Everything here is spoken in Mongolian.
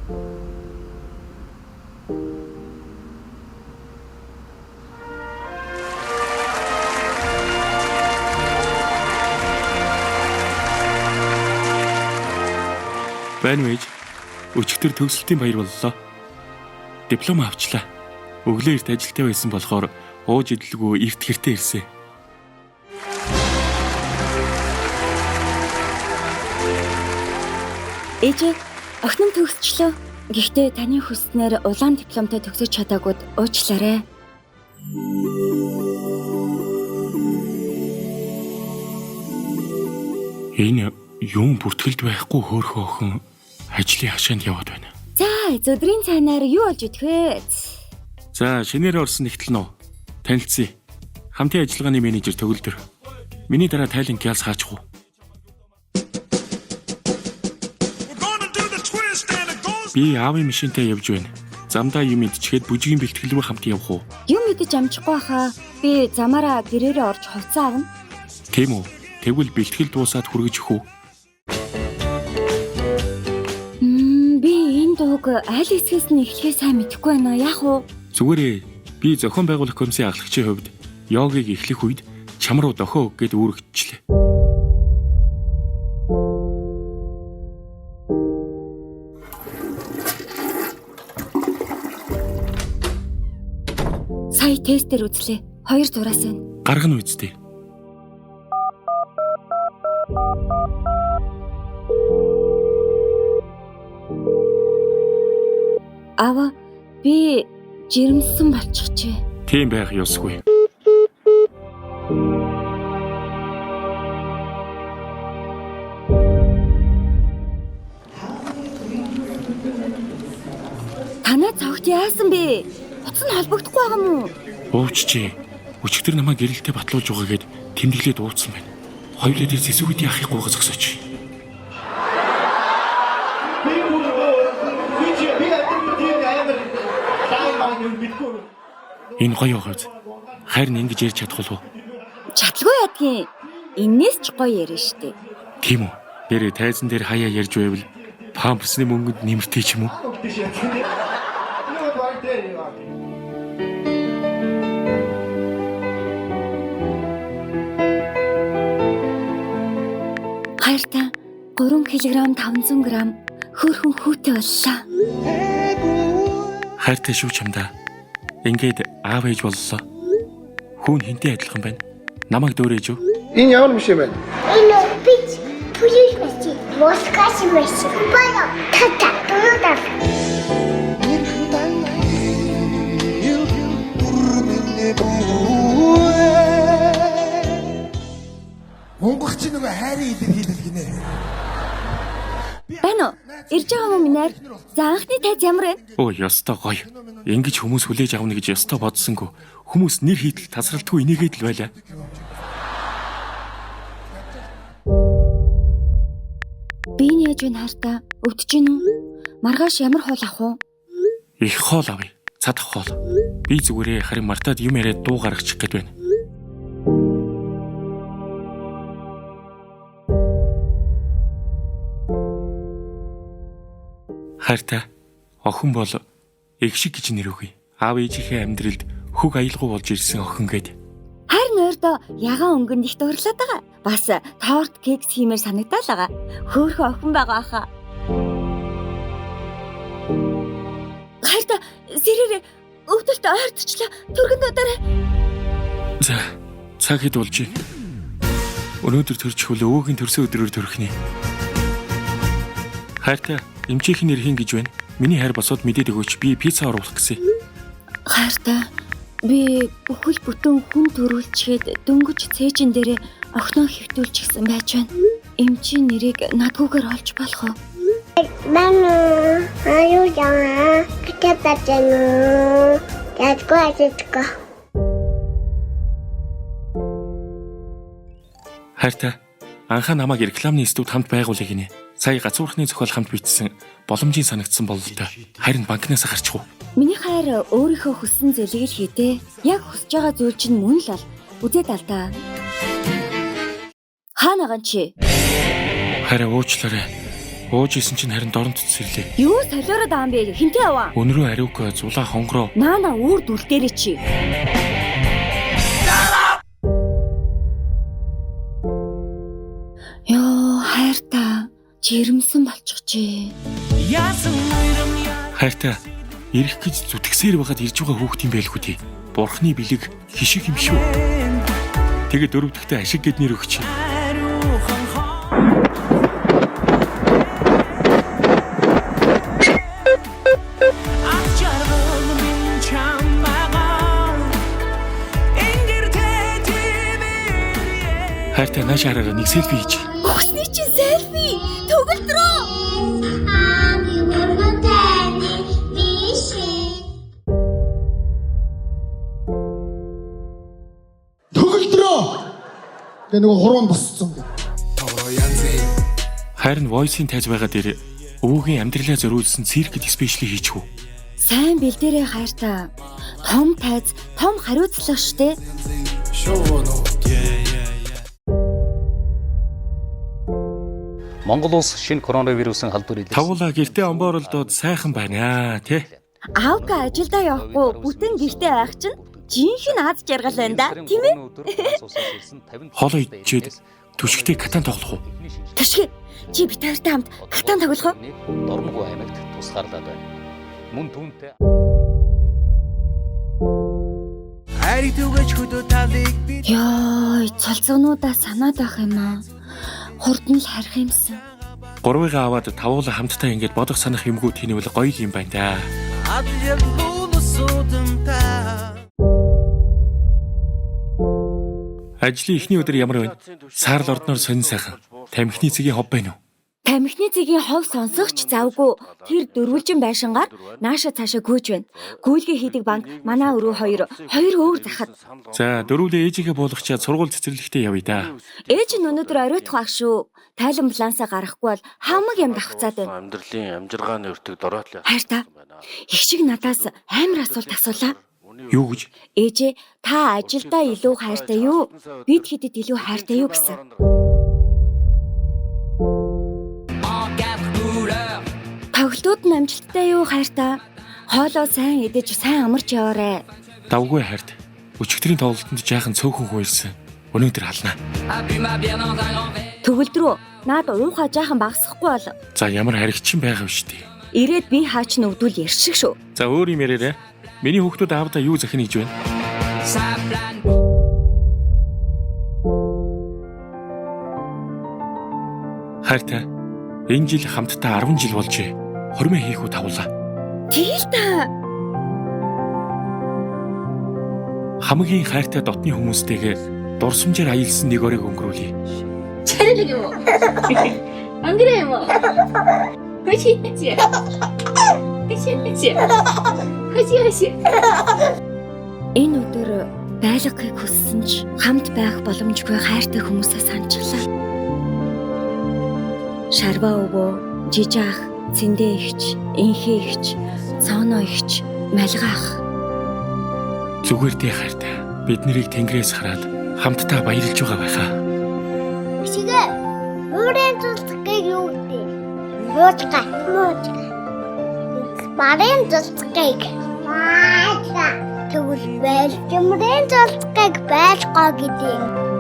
Байна уу ээж? Өчигдөр төгсөлтийн баяр боллоо. Диплом авчлаа. Өглөө эрт ажилтай байсан болохоор ууж идэлгүй эрт гэртээ ирсэн. Ээжээ, охин нь төгсчлөө. Гэхдээ таны хүснээр улаан дипломтой төгсөж чадаагүйд уучлаарай. Энэ юм бүртгэлд байхгүй хөөрхөн охин ажлын хашаанд яваад байна. За, өдрийн цайнаар юу олж идэх вэ? За, шинээр орсон нэгтэл нөө. Танилцъя. Хамтын ажиллагааны менежер Төгөлдөр. Миний дараа тайлан гялс хаачих уу? Би аавын машинтай явж байна. Замдаа юм идчихэд бүжгийн бэлтгэл рүү хамт явах уу? Юм идэж амжихгүй хаа. Би замаараа гэрээрээ орж хувцас авна. Тийм үү? Тэгвэл бэлтгэл дуусаад хүргэж өгөх үү? Би энэ дууг аль хэсгээс нь эхлэхээ сайн мэдэхгүй байна. Яах вэ? Зүгээрээ би зохион байгуулах комиссийн ахлагчийн хувьд йогийг эхлэх үед чам руу дохио өг гэд үүрэгдчихлээ. Сая тестээр үзлээ. 2 зураас байна. Гаргана үсттэй. Аава, би жирэмсэн болчихжээ. Тийм байх ёсгүй. Танай цогт яасан бэ? Утас нь холбогдохгүй байгаа юм уу? Ууччээ. Өчигдөр намайг гэрэлтэй батлуулж байгаа гэд тэмдэглээд ууцсан байна. Хоёулаа тэр сэсүүгэдийн ахыг гуйга зогсооч. Энэ гоё явах. Харин ингэж ярьж чадах уу? Чадалгүй ядгийн. Иннээс ч гоё ярина штэ. Тийм үү? Нэрээ тайзан дээр хаяа ярьж байвал памперсны мөнгөнд нэмэртэй ч юм уу? Хайртай 3 кг 500 г хөөрхөн хүүтэй боллоо. Хайртай шүү чамдаа. Ингээд аав ээж боллоо. Хүүн хинтээ адилхан байна. Намайг дөөрэж юу? Энэ ямар машин бэ? Энэ бич пүлиш машин, москаш машин. Баяа тата туюта. Монгох чи нөгөө хайрын илэрхийлэл гинэ. Байна уу? Ирж байгаа юм минаар. За анхны тайз ямар вэ? Оо ёстой гоё. Ингэж хүмүүс хүлээж авна гэж ёстой бодсонгүй. Хүмүүс нэр хийтэл тасралтгүй энийгээд л байлаа. Би нь яаж вэ хайртай? Өвдөж гин үү? Маргааш ямар хоол авах вэ? Их хоол авъя. Цадах хоол. Би зүгээрээ харин мартаад юм яриад дуу гаргачих гээд байна. Хайртай охин бол эгшиг шиг гэж нэр өгье. Аав ээжийнхээ амьдралд хөг аялгау болж ирсэн охин гээд. Харин ойрдоо ягаан өнгөнд их дурлаад байгаа. Бас торт кекс хиймээр санагдаал байгаа. Хөөхөн охин байгаа хаа. Хайртай сэрээрээ өвдөлт ойртчлаа. Түргэн дуударай. За цаг хэд болж байна? Өнөөдөр төрчихвөл өвөөгийн төрсөн өдрөөр төрөх нэ. Хайртай эмчийнх нь нэр хэн гэж байна? Миний хайр босоод мэдээд өгөөч. Би пицца оруулах гэсэн. Хайртай би бүхэл бүтэн хүн төрүүлчихэд дөнгөж цээжин дээрээ охиноо хэвтүүлчихсэн байж байна. Эмчийн нэрийг надгүйгээр олж болох уу? Мама, аюу яа. Китэ бачано. Ядгүй ажидгүй. Хайртай анхаа намайг рекламны студ хамт байгуулъя гинэ. Сая гацуурхны зохиол хамт бичсэн боломжийн санагдсан бололтой. Харин банкнаас гарчих уу? Миний хайр өөрийнхөө хүссэн зүйлийг л хийдэ. Яг хүсэж байгаа зүйл чинь мөн л ал. Үзээд ал та. Хаана байгаа чи? Харин уучлаарай. Ууж исэн чинь харин дорнот цэцэрлээ. Юу солиороод байгаа юм бэ? Хинтээ яваа. Өнрөө ариука зулаа хонгороо. Наана үүр дүлдээрээ чи. Йоо, хайрта. Жирэмсэн болчихжээ. Хайртай, ирэх гэж зүтгэсээр байгаад ирж байгаа хүүхд юм байлгүй тий. Бурхны бэлэг хишиг юм шүү. Тэгээ дөрөвдөгтөө ашиг гэд нэр өгч. Хайртай, нааш хараараа нэг селфи хийж. Үхсний чинь селфи. Төгөлдрөө. Төгөлдрөө. Тэгээ нөгөө хуруунд босцсон гэх. Харин voice-ийн тайз байгаа дээр өвөгийн амьдралаа зориулсан циркд спешиал хийчихв. Сайн бэлдээрээ хайрта. Том тайз, том хариуцлага штэ. Монгол улс шинэ коронавирусын халдвар илэрсэн. Тавуулаа гэртээ омбооролдоод сайхан байна тий. Аавка ажилдаа явахгүй бүтэн гэртээ байх чинь жинхэнэ аз жаргал байна да, тийм ээ? Хоолоо идчихэд түшигтэй катан тоглох уу? Түшгэ. Чи бит хоёртой хамт катан тоглох уу? Дормогоо аймагт тусгаарлаад байна. Мөн түүнтэй Йой, цолцгонуудаа санаад байх юм аа. Хурдан л харих юмсан. Гурвыгаа аваад тавуулаа хамтдаа ингээд бодох санах юмгүй тэнэвэл гоё юм байна да. Ажлын эхний өдөр ямар байна? Саарл ордноор сонин сайхан. Тамхины цэгийн хов байна уу? Тамхины цэгийн хов сонсогч завгүй тэр дөрвөлжин байшингаар нааша цаашаа гүйж байна. Гүйлгээ хийдэг банк манай өрөө хоёр хоёр өөр захад. За, дөрвөлээ ээжигээ буулгачаад сургууль цэцэрлэгтээ явъя да. Ээж нь өнөөдөр оройтох байх шүү. Тайлан балансаа гаргахгүй бол хамаг юм давхцаад байна. Амьдралын амжиргааны өртөг дороотлын Хайрта. Их шиг надаас амар асуулт асуулаа. Юу гэж? Ээжээ та ажилдаа илүү хайртай юу? Бид хэдэд илүү хайртай юу гэсэн. Тоглолтууд нь амжилттай юу хайрта? Хоолоо сайн идэж сайн амарч яваарэ. Давгүй хайрт. Өчигдрийн тоглолтод жаахан цөөхөн хүн ирсэн. Өнөөдөр халнаа. Төгөлдрөө наад уухаа жаахан багасгахгүй бол За, ямар харигчин байгаа вэ штэ. ирээд би хаач нүгдүүл ярьшиг шүү. За, өөр юм яриарай. Миний хүүхдүүд аавдаа юу захина гэж байна? Хайртай. Энэ жил хамтдаа 10 жил болжээ. Хормой хийх үү тавлаа. Тэгэл та. Хамгийн хайртай дотны хүмүүстэйгээ дурсамжаар аялсан нэг оройг өнгөрүүлье. 차려주게 뭐. 안 그래 뭐. 그치 그치. 그치 그치. 그치 그치. Энэ өдөр байлгахыг хүссэн ч хамт байх боломжгүй хайртай хүмүүсээ санчлаа. Шарва өвөө, жижиг ах, цэндэ эгч, инхээ эгч, цооно эгч, малгай ах. Зүгээр дээ хайртай. Бид нарыг тэнгэрээс хараад хамтдаа баярлж байгаа байхаа. Шигэ. Муурын цулцгийг юу гэдэг? Муужга. Муужга. Марын цулцгийг. Маажга. Тэгвэл байлжмрын цулцгийг байлгаа гэдэг.